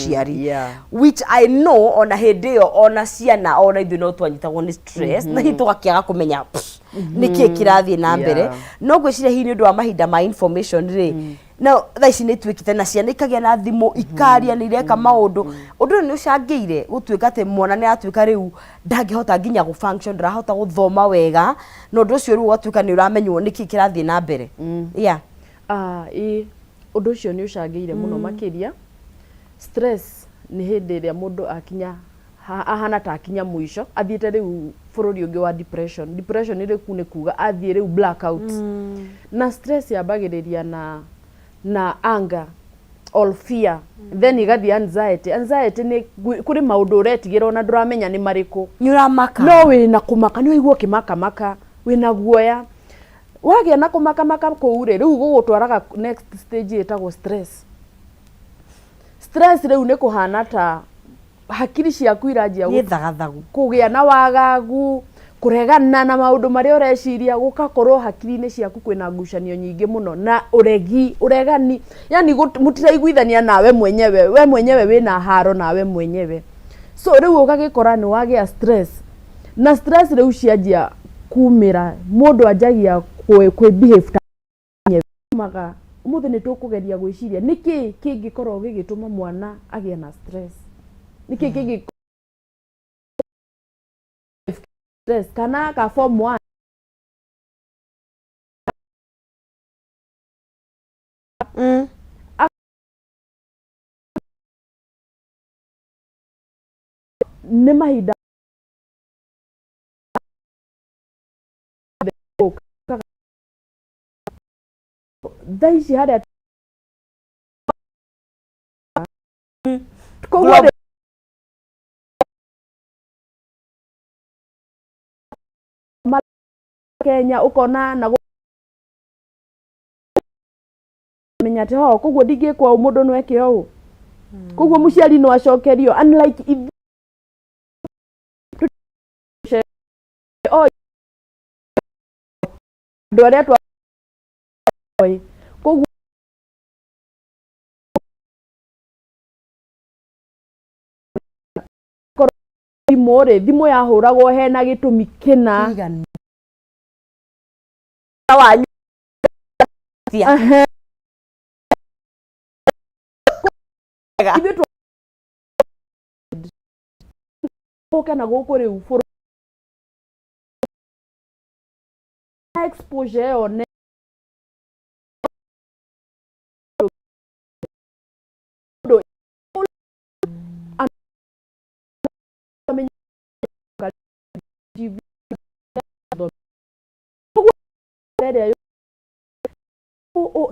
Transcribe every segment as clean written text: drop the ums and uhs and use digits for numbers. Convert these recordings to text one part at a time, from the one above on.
Mũciari, which I know ona hĩndĩ ĩyo, ona ciana, ona ithuĩ no twanyitagwo nĩ stress na hihi tũgakĩaga kũmenya nĩkĩ kĩrathiĩ na mbere. No ngwĩciria hihi nĩ ũndũ wa mahinda ma information rĩ, no thaa ici nĩ ituĩkĩte na ciana ikagĩa na thimũ, ikaria, nĩ ireka maũndũ. Ũndũ ũyũ nĩ ũcangĩire gũtuĩka atĩ mwana nĩ aratuĩka rĩu ndangĩhota nginya gũ function, ndarahota gũthoma wega, na ũndũ ũcio rĩu ũgatuĩka nĩ ũramenywo nĩkĩ kĩrathiĩ na mbere. Yeah. Ah, ĩĩ, ũndũ ũcio nĩ ũcangĩire mũno makĩria. Stress nĩ hĩndĩ ĩrĩa mũndũ akinya ahana ta akinya mũico, athiĩte rĩu bũrũri ũngĩ wa depression. Depression rĩu nĩ kuga athiĩ rĩu blackout. Na stress yambagĩrĩria na anger or fear, then igathiĩ anxiety. Anxiety nĩ kũrĩ maũndũ ũretigĩra ona ndũramenya nĩ marĩkũ. Nĩ ũramaka. No wĩna kũmaka, nĩ waigua ũkĩmakamaka, wĩna guoya. Wagĩa na kũmakamaka kũu rĩ, rĩu gũgũtwaraga next stage ĩtagwo stress. Stress rĩu nĩ kũhana ta hakiri ciaku iranjia nĩ thagathagu. Kũgĩa na wagagu, kũregana na maũndũ marĩa ũreciria, gũgakorwo hakiri-inĩ ciaku kwĩna ngucanio nyingĩ mũno na ũregi, ũregani, yani mũtiraiguithania nawe mwenyewe, we mwenyewe wĩna haro nawe mwenyewe. So rĩu ũgagĩkora nĩ wagĩa stress, na stress rĩu cianjia kumĩra, mũndũ anjagia kwĩ behave ta maga. Ũmũthĩ nĩ tũkũgeria gwĩciria nĩkĩ kĩngĩkorwo gĩgĩtũma mwana agĩe na stress, nĩkĩ kĩngĩ stress kana ka form 1. Nĩ mahinda thaa ici harĩa koguo rĩ, Kenya ũkona na menya atĩ ho koguo ndingĩkwo ũũ, mũndũ no eke ũũ, koguo mũciari no acokerio, unlike ithuĩ andũ arĩa twa koguo thimũ rĩ, thimũ yahũragwo hena gĩtũmi kĩna. Kĩiganu. Wanyu. Ehe. Ithuĩ ũke na gũkũ rĩu bũrũri exposure ĩyo nĩ ũndũ TV ĩrĩa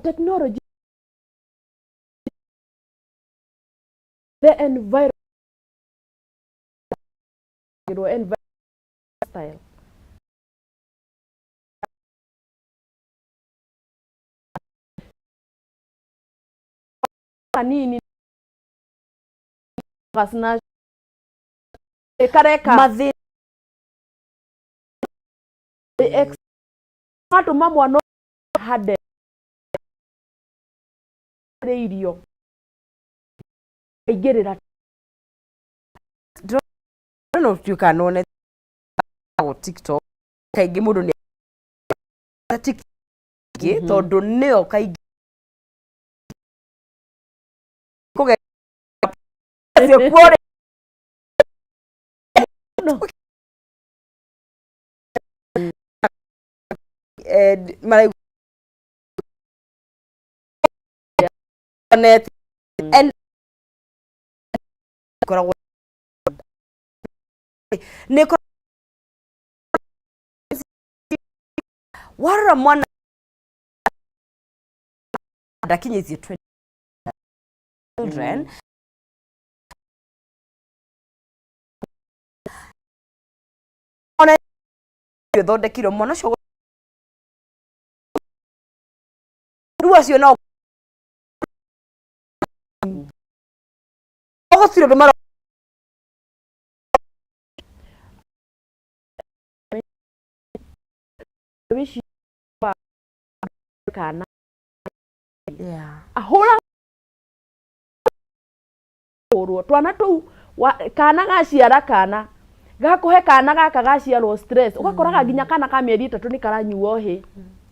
technology, the environment style kanini gasna kareka mathĩna. Ex matũma mwana hande irio aingĩrĩra. No tuĩka none TikTok kaingĩ mũndũ nĩ TikTok tondũ nĩyo kaingĩ kũge kuo rĩ. Maraigua net and koragwo nĩ warora mwana ndakinyĩtie 20 children. Ona ĩthondekirwo mwana ũcio rĩu acio nao gũtirĩ ũndũ maro. Wĩci wa kana ahũra. kũhũrwo. Twana tũu kana gaciara kana gakũhe kana gaka gaciarwo stress, ũgakoraga nginya kana ka mĩeri 3 nĩ karanyua ũhĩ.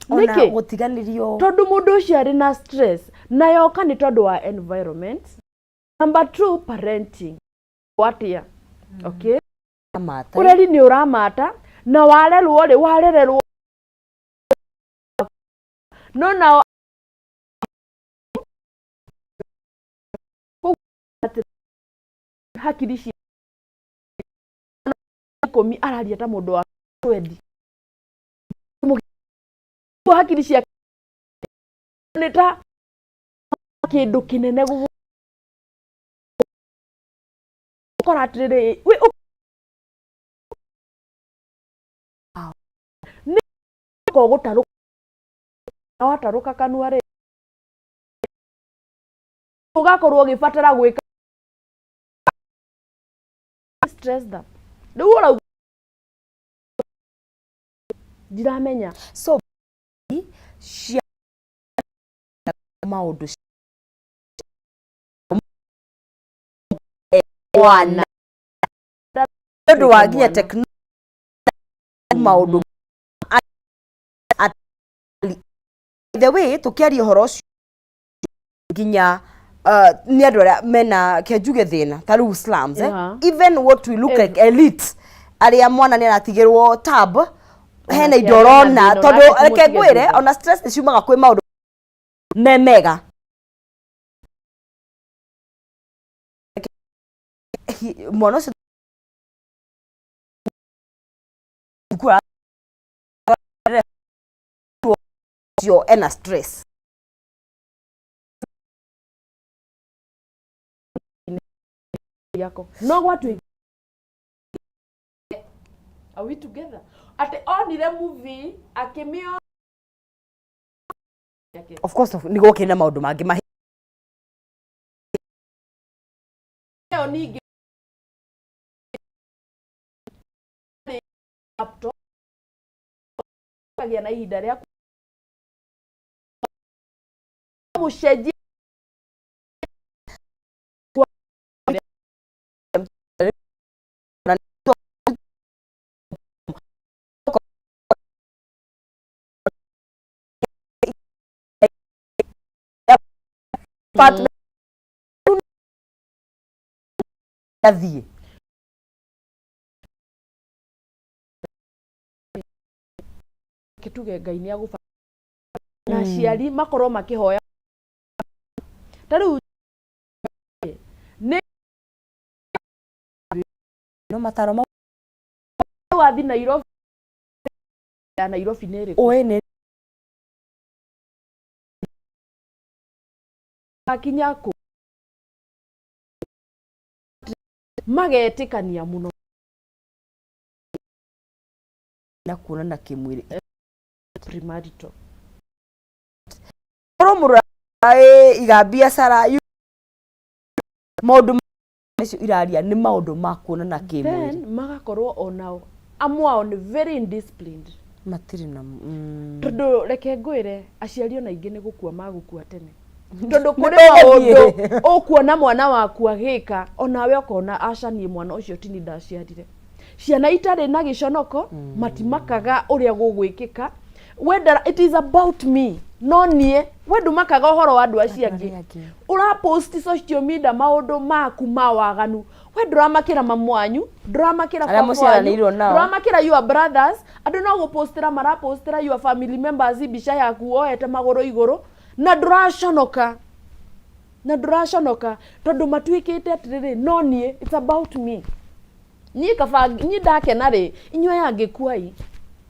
Ona Nĩkĩ? Gũtiganĩrio. Tondũ mũndũ ũcio arĩ na stress, na yoka nĩ tondũ wa environment. Number two, parenting. Atĩa? Okay. Mata. Ũreri nĩ ũramata, na warerwo rĩ, warererwo no nao hakiri cia 10 araria ta mũndũ wa 20. Hakiri cia nĩ ta kĩndũ kĩnene gũkora atĩrĩrĩ, nĩ gũtarũka, watarũka kanua rĩ, ũgakorwo ũgĩbatara gwĩka stress them. Rĩu ũrauga ndiramenya. So cia maũndũ mwana nĩ ũndũ wa nginya tekinoronjĩ, maũndũ the way tũkĩaria ũhoro ũcio nginya nĩ andũ arĩa mena kenjuge thĩna ta rĩu slums, eh? Even what we look like elite, arĩa mwana nĩ aratigĩrwo tab hena indo kĩagĩa na ũrona thĩna, tondũ onake reke tũmũtige ngwĩre thutha. Ona stress nĩ ciumaga kwĩ maũndũ me mega. Mwana ũcio thukuru ũcio ena stress. Yako no gwatuĩka, are we together, atĩ onire movie akĩmĩo Of course nĩ gwokire na maũndũ mangĩ mahi. Ĩyo ningĩ laptop kagĩa na ihinda rĩa mũcenjia. Apartment athiĩ. Kĩtuge Ngai nĩ agũba na aciari makorwo makĩhoya ta rĩu nĩ No mataro mau wathi Nairobi ya Nairobi nĩ ĩrĩkũ? Ũĩ nĩ Akinya kũ magetĩkania mũno. Na kuonana kĩmwĩrĩ. Premarital. Korwo mũndũ iga biacara, maũndũ macio iraria nĩ maũndũ ma kuonana kĩmwĩrĩ. Then magakorwo onao amwe ao nĩ very indisciplined. Matirĩ na Tondũ reke ngwĩre, aciari ona aingĩ nĩ gũkua magũkua tene, tondũ kũrĩ Nĩ tũgũthiĩ. Maũndũ ũkuona mwana waku agĩka, onawe ũkona aca, niĩ mwana ũcio tini ndaciarire. Ciana itarĩ na gĩconoko, matimakaga ũrĩa gũgwĩkĩka. Wenda it is about me, no niĩ we ndumakaga ũhoro wa andũ acio angĩ. Arĩa angĩ. Ũrapost social media maũndũ maku ma waganu, we ndũramakĩra mamu wanyu, ndũramakĩra Arĩa baba wanyu, mũciaranĩirwo nao. Ndũramakĩra your brothers. Andũ no gũpostĩra marapostĩra your family members mbica yaku woete magũrũ igũrũ, na ndũraconoka, na ndũraconoka, tondũ matuĩkĩte atĩrĩrĩ, no niĩ, it's about me. Niĩ kaba niĩ ndakena rĩ, inyuĩ aya angĩ kuai.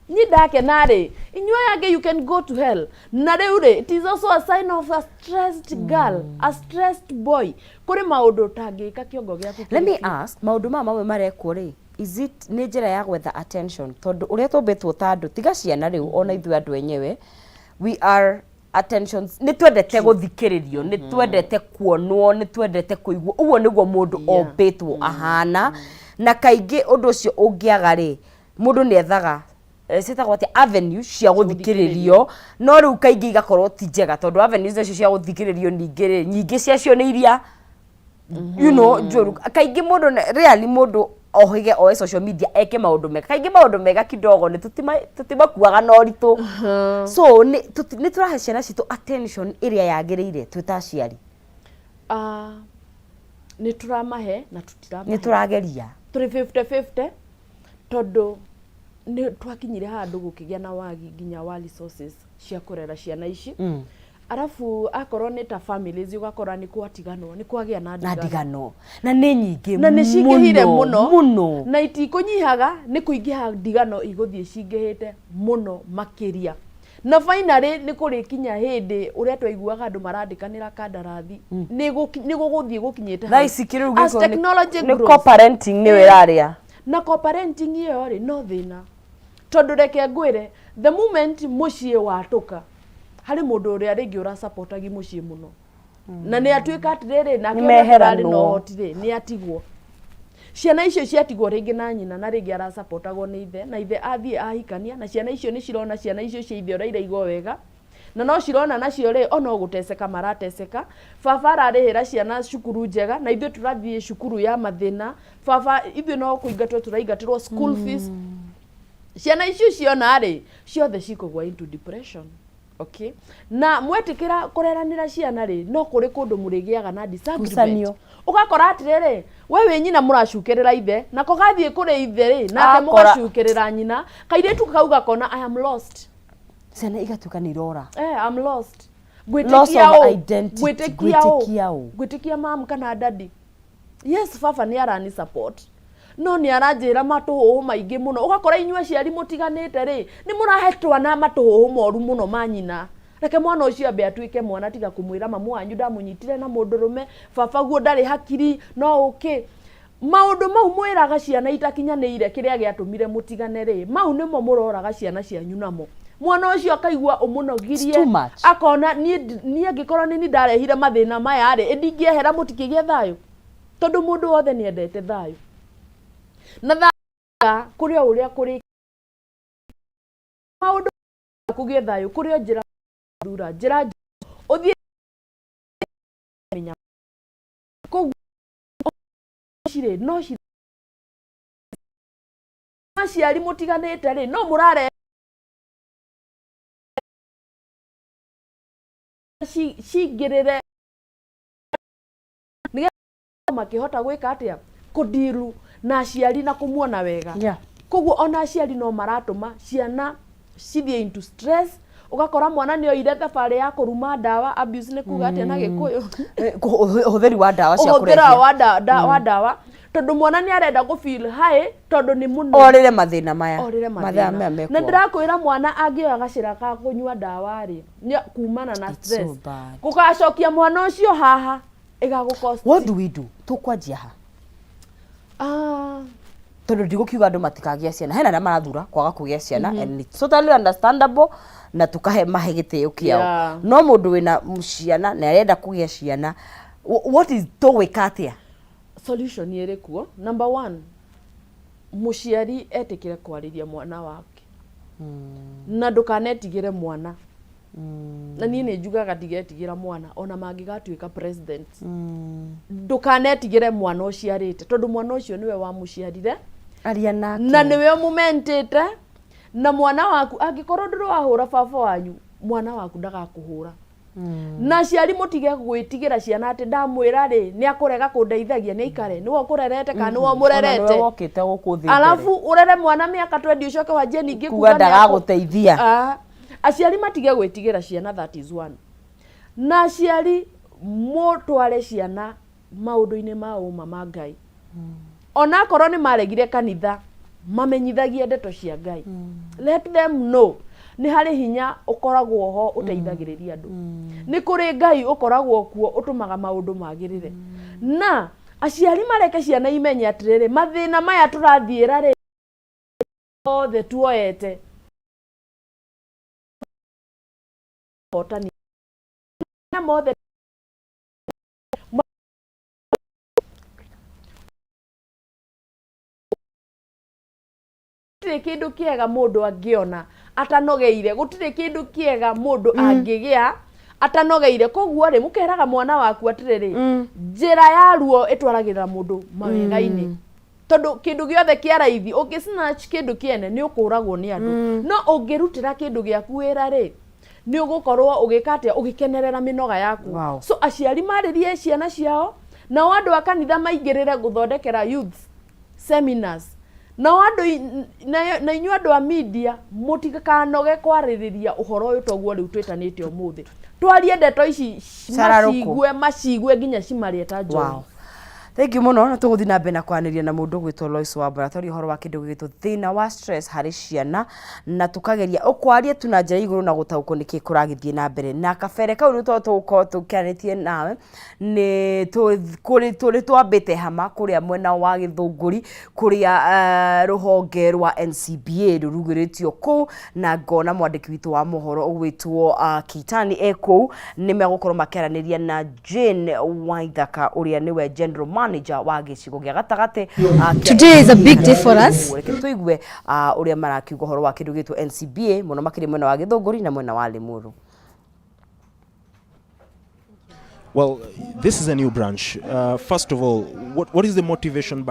Niĩ ndakena rĩ, inyuĩ aya angĩ, you can go to hell. Na rĩu rĩ, it is also a sign of a stressed girl, a stressed boy. Kũrĩ maũndũ ũtangĩka kĩongo gĩaku Let me kĩrĩ biũ. ask, maũndũ maya mamwe marekwo rĩ, is it nĩ njĩra ya gwetha attention? Tondũ ũrĩa tũmbĩtwo ta andũ, tiga ciana rĩu, ona ithuĩ andũ enyewe, we are attention, nĩ twendete gũthikĩrĩrio, nĩ twendete kuonwo, nĩ twendete kũiguo. Ũguo nĩguo mũndũ ombĩtwo ahana, na kaingĩ ũndũ ũcio ũngĩaga rĩ, mũndũ nĩ ethaga ciĩtagwo atĩa, avenue cia gũthikĩrĩrio. No rĩu kaingĩ igakorwo ti njega, tondũ avenues icio cia gũthikĩrĩrio ningĩ rĩ, nyingĩ ciacio nĩ iria Njũru. Kaingĩ mũndũ really mũndũ ohĩge oe social media eke maũndũ mega. Kaingĩ maũndũ mega kidogo nĩ tũtimakuaga na ũritũ. So nĩ tũrahe ciana citũ attention ĩrĩa yagĩrĩire twĩ ta aciari? Ah, nĩ tũramahe na tũtiramahe. Nĩ tũrageria. Tũrĩ 50-50, tondũ nĩ twakinyire handũ gũkĩgĩa na wagi nginya wa resources cia kũrera ciana ici. Arabu akorwo nĩ ta families, ũgakora nĩ kwatiganwo, nĩ kwagĩa na na ndigano. Ndigano na nĩ nyingĩ. Na nĩ cingĩhire mũno. Mũno. Na itikũnyihaga, nĩ kũingĩha ndigano igũthiĩ cingĩhĩte mũno makĩria. Na finally nĩ kũrĩkinya hĩndĩ ũrĩa twaiguaga andũ marandĩkanĩra kandarathi, nĩ gũgũthiĩ gũkinyĩte Thaa hau. ici kĩrĩu As technology nĩ grows. co-parenting nĩyo ĩrarĩa. Na co-parenting ĩyo rĩ, no thĩna, tondũ reke ngwĩre, the moment mũciĩ watũka, harĩ mũndũ ũrĩa rĩngĩ ũrasupportagi mũciĩ mũno na nĩ atuĩka atĩrĩrĩ, nake ũrĩa ũtararĩ na Nĩmeheranwo. ũhoti rĩ, nĩ atigwo. Ciana icio ciatigwo rĩngĩ na nyina, na rĩngĩ arasupportagwo nĩ ithe, na ithe athiĩ ahikania, na ciana icio nĩ cirona ciana icio cia ithe ũrĩa iraigwo wega, na no cirona nacio rĩ, ona gũteceka marateceka. Baba ararĩhĩra ciana cukuru njega na ithuĩ tũrathiĩ cukuru ya mathĩna. Baba, ithuĩ no kũingatwo tũraingatĩrwo school fees. Ciana icio ciona rĩ, ciothe cikũgwa into depression. Okay, na mwetĩkĩra kũreranĩra ciana rĩ, no kũrĩ kũndũ mũrĩgĩaga na disagreement. Ngucanio. Ũgakora atĩrĩrĩ, we wĩ nyina, mũracukĩrĩra ithe, nako gathiĩ kũrĩ ithe rĩ, nake mũgacukĩrĩra nyina. Kairĩtu kau gakona, "I am lost." Ciana igatuĩka nĩ irora. Eh, I'm lost. Loss Ngwĩtĩkia of ũ? identity. Ngwĩtĩkia ũ? Ngwĩtĩkia ũ? Ngwĩtĩkia mam kana daddy? Yes, baba nĩ arani support, no nĩ aranjĩra matũhũhũ maingĩ mũno. Ũgakora inyuĩ aciari mũtiganĩte rĩ, nĩ mũrahe twana matũhũhũ moru mũno ma nyina. Reke mwana ũcio ambe atuĩke mwana, tiga kũmwĩra mamu wanyu ndamũnyitire na mũndũrũme, baba guo ndarĩ hakiri, no ũkĩ maũndũ mau mwĩraga ciana itakinyanĩire. Kĩrĩa gĩatũmire mũtigane rĩ, mau nĩmo mũroraga ciana cianyu namo. Mwana ũcio akaigua ũmũnogirie. It's too much. Akona niĩ angĩkorwo nĩ niĩ ndarehire mathĩna maya rĩ, ĩndingĩehera, mũtikĩgĩe thayũ, tondũ mũndũ wothe nĩ endete thayũ na thayũ. Kũrĩ o ũrĩa kũrĩ maũndũ kũgĩe thayũ, kũrĩ o njĩra thura njĩra ũthiĩ menya. Koguo cirĩ no cirĩ aciari mũtiganĩte rĩ, no mũrare cingĩrĩre nĩgetha makĩhota gwĩka atĩa, kũndiru na aciari na kũmuona wega. Koguo ona aciari no maratũma ciana cithiĩ into stress. Ũgakora mwana nĩ oire thabarĩ ya kũruma ndawa. Abuse nĩ kuga atĩa na Gĩkũyũ? Ũhũthĩri wa ndawa cia ũhũthĩra kũrebia. wa ndawa, tondũ mwana nĩ arenda gũ feel high, tondũ nĩ mũno. Orĩre mathĩna maya. Orĩre mathĩna mathĩna maya na mekuo. Ndĩrakwĩra, mwana angĩoya gacĩra ka kũnyua ndawa rĩ, nĩ kumana na It's stress so bad. gũgacokia mwana ũcio haha ĩgagũcost. What do we do? Tũkwanjia ha? Ah, Tondũ ndigũkiuga andũ matikagĩa ciana, hena arĩa marathura kwaga kũgĩa ciana, and it's totally understandable, na tũkahe mahe gĩtĩo kĩao. No mũndũ wĩna ciana na arenda kũgĩa ciana, what is, tũgwĩka atĩa? Solution ĩrĩ kuo. Number one, mũciari etĩkĩre kwarĩria mwana wake na ndũkanetigĩre mwana. Na niĩ nĩ njugaga ndigetigĩra mwana ona mangĩgatuĩka president. Ndũkanetigĩre mwana ũciarĩte, tondũ mwana ũcio nĩwe wamũciarire. Aria nake. Na nĩwe ũmũmentĩte. Na mwana waku, angĩkorwo ndũrĩ wahũra baba wanyu, mwana waku ndagakũhũra. Na aciari mũtige gwĩtigĩra ciana atĩ ndamwĩra rĩ, nĩ akũrega kũndeithagia. Nĩ aikare, nĩwe ũkũrerete kana nĩwe Ona ũmũrerete? nĩwe wokĩte gũkũ thĩ mbere. Alafu ũrere mwana mĩaka 20, ũcoke wanjie ningĩ kuga kuga nĩ ndagagũteithia. Ah, aciari matige gwĩtigĩra ciana, that is one. Na aciari mũtware ciana maũndũ-inĩ ma ũma ma Ngai. Onakorwo nĩ maregire kanitha, mamenyithagie ndeto cia Ngai. Let them know nĩ harĩ hinya ũkoragwo ho ũteithagĩrĩria andũ, nĩ kũrĩ Ngai ũkoragwo kuo ũtũmaga maũndũ magĩrĩre. Na aciari mareke ciana imenye atĩrĩrĩ, mathĩna maya tũrathiĩra rĩ, othe tuoete hotani na mothe. Gũtirĩ kĩndũ kĩega mũndũ angĩona atanogeire, gũtirĩ kĩndũ kĩega mũndũ angĩgĩa Atanogeire. Koguo rĩ, mũkeraga mwana waku atĩrĩrĩ, njĩra ya ruo ĩtwaragĩrĩra mũndũ mawega-inĩ, tondũ kĩndũ gĩothe kĩa raithi, ũngĩ snatch kĩndũ kĩene nĩ ũkũragwo nĩ andũ, no ũngĩrutĩra kĩndũ gĩaku wĩra rĩ, nĩ ũgũkorwo ũgĩka atĩa? Ũgĩkenerera mĩnoga yaku. So aciari marĩrie ciana ciao, nao andũ a kanitha maingĩrĩre gũthondekera youths seminars, nao andũ na inyuĩ andũ a media mũtikanoge kwarĩrĩria ũhoro ũyũ. Toguo rĩu twĩtanĩte ũmũthĩ twarie ndeto ici. Cararũkũ. Macigue nginya cimarĩe ta njohi. Wow. Thank you mũno. Na tũgũthiĩ na mbere na kwaranĩria na mũndũ ũgwĩtwo Lois Wambura, twaria ũhoro wa kĩndũ gĩgwĩtwo thĩna wa stress harĩ ciana, na tũkageria ũkwaria tu na njĩra igũrũ na gũtaũkwo nĩkĩ kũragĩthiĩ na mbere. Na kabere kau nĩ tũkorwo tũgũkorwo tũkĩaranĩtie nawe nĩ tũrĩ twambĩte hama kũrĩa mwena wa Gĩthũngũri, kũrĩa rũhonge rwa NCBA rũrugũrĩtio kũu, na ngona mwandĩki witũ wa mohoro ũgwĩtwo Keitani e kũu. Nĩ megũkorwo makĩaranĩria na Jane Waithaka, ũrĩa nĩwe general manager wa gĩcigo gĩa gatagatĩ kĩa Today is a big day for us. Reke tũigue ũrĩa marakiuga ũhoro wa kĩndũ gĩtwo NCBA, mũno makĩria mwena wa Gĩthũngũri na mwena wa Limuru. Well, this is a new branch. First of all, what is the motivation behind